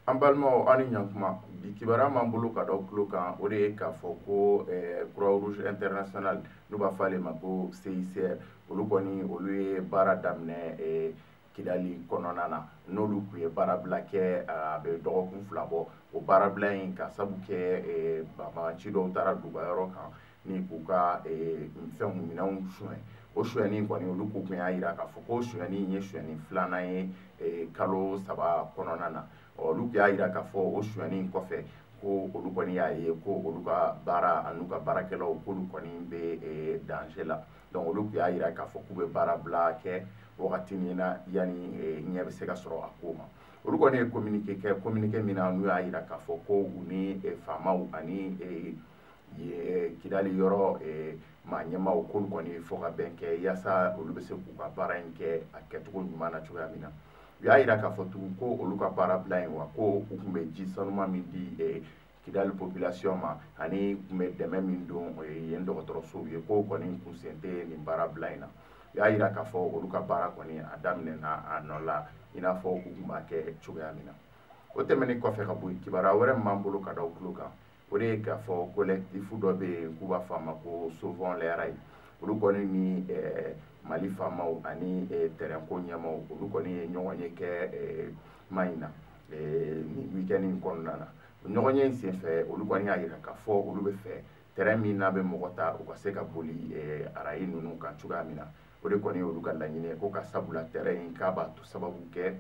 An balimaw, aw ni ɲankuma. Bi kibaruya m'an bolo ka d'aw tulo kan, o de ye k'a fɔ ko Croix Rouge International, n'u b'a fɔ ale ma ko CICR, olu kɔni olu ye baara daminɛ Kidali kɔnɔna na. N'olu tun ye baarabila kɛ, a bɛ dɔgɔkun 2 bɔ. O baarabila in ka sabu kɛ banbaganci dɔw taara duguba yɔrɔ kan ni k'u ka fɛnw minɛnw suɲɛ. O sonyɛni kɔni, olu ko tun y'a jira k'a fɔ ko sonyɛni ye sonyɛni filanan ye kalo 3 kɔnɔna na. Olu y'a jira k'a fɔ o sonyɛni kɔfɛ ko olu kɔni y'a ye ko olu ka baara an'u ka baarakɛlaw, k'olu kɔni bɛ danger la. Donc olu y'a jira k'a fɔ k'u bɛ baarabila kɛ wagati min na yanni ɲɛ bɛ se ka sɔrɔ a ko ma. Olu kɔni ye communiqué kɛ, communiqué min na n'u y'a jira k'a fɔ ko u ni faamaw ani Kidali yɔrɔ maa ɲɛmaaw, k'olu kɔni fɔ ka bɛn kɛ yaasa olu bɛ se k'u ka baara in kɛ a kɛcogo ɲuman na cogoya min na. U y'a jira k'a fɔ tugun ko olu ka baara bila in wa, ko u tun bɛ ji sanuman min di Kidali population ma ani tun bɛ dɛmɛ min don yen dɔgɔtɔrɔsow ye, k'o kɔni kun sen tɛ nin baara bila in na. U y'a jira k'a fɔ olu ka baara kɔni a daminɛna a nɔ la i n'a fɔ u tun b'a kɛ cogoya min na. O tɛmɛnen kɔfɛ ka bɔ yen, kibaruya wɛrɛ min b'an bolo ka da aw tulo kan, o de ye k'a fɔ collectif dɔ bɛ yen k'u b'a fɔ a ma ko Sauvons les Rails. Olu kɔni ni Mali faamaw ani terrain ko ɲɛmaaw, olu kɔni ye ɲɔgɔn ye kɛ ma in na nin week-end in kɔnɔna na. Ɲɔgɔn ye in senfɛ, olu kɔni y'a jira k'a fɔ olu bɛ fɛ terrain min n'a bɛ mɔgɔ ta, u ka se ka boli arayi ninnu kan cogoya min na. O de kɔni ye olu ka laɲini ye, ko ka sabula terrain in k'a b'a to sababu kɛ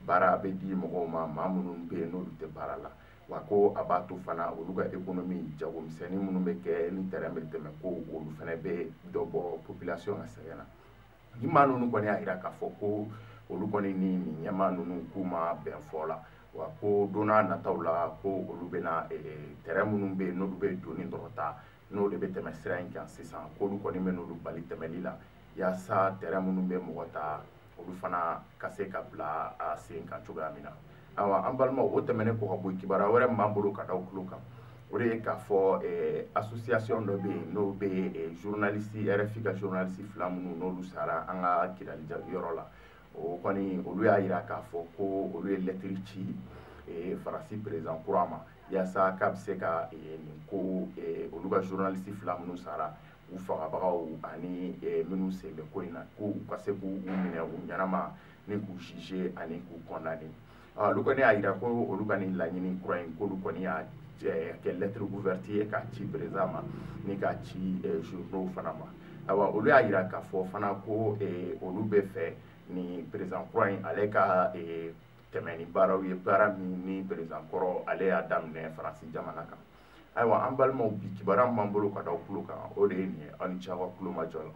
baara bɛ di mɔgɔw ma, maa minnu bɛ yen n'olu tɛ baara la, wa ko a b'a to fana olu ka économie, jagomisɛnnin minnu bɛ kɛ ni terrain bɛ tɛmɛ, ko olu fana bɛ dɔ bɔ population ka sɛgɛn na. Ni maa ninnu kɔni y'a jira k'a fɔ ko olu kɔni ni nin ɲɛmaa ninnu k'u ma bɛn fɔ la, wa ko don n'a nataw la ko olu bɛna terrain minnu bɛ yen n'olu bɛ doni dɔrɔn ta, n'o de bɛ tɛmɛ sira in kan sisan, k'olu kɔni bɛ n'olu bali tɛmɛli la, yaasa terrain minnu bɛ mɔgɔ ta, olu fana ka se ka bila a sen kan cogoya min na. Ayiwa, an balimaw, o tɛmɛnen kɔ ka bɔ yen, kibaruya wɛrɛ min b'an bolo ka da aw tulo kan, o de ye k'a fɔ association dɔ bɛ yen n'o bɛ journaliste RFI ka journaliste 2 minnu n'olu sara an ka Kidali yɔrɔ la, o kɔni olu y'a jira k'a fɔ ko olu ye lettre ci Faransi président kura ma, yaasa k'a bɛ se ka nin ko olu ka journaliste 2 minnu sara, u fagabagaw ani minnu sen bɛ ko in na, k'u ka se k'u minɛ u ɲɛnama ni k'u juger ani k'u condamner. Olu kɔni y'a jira ko olu ka nin laɲini kura in, k'olu kɔni y'a kɛ lettre ouverte ye k'a ci président ma ni k'a ci journaux fana ma. Ayiwa, olu y'a jira k'a fɔ fana ko olu bɛ fɛ ni président kura in ale ka tɛmɛ ni baaraw ye, baara min ni président kɔrɔ ale y'a daminɛ Faransi jamana kan. Ayiwa, an balimaw, bi kibaruya min b'an bolo ka da aw tulo kan, o de ye nin ye. Aw ni ce aw ka tulo majɔ la.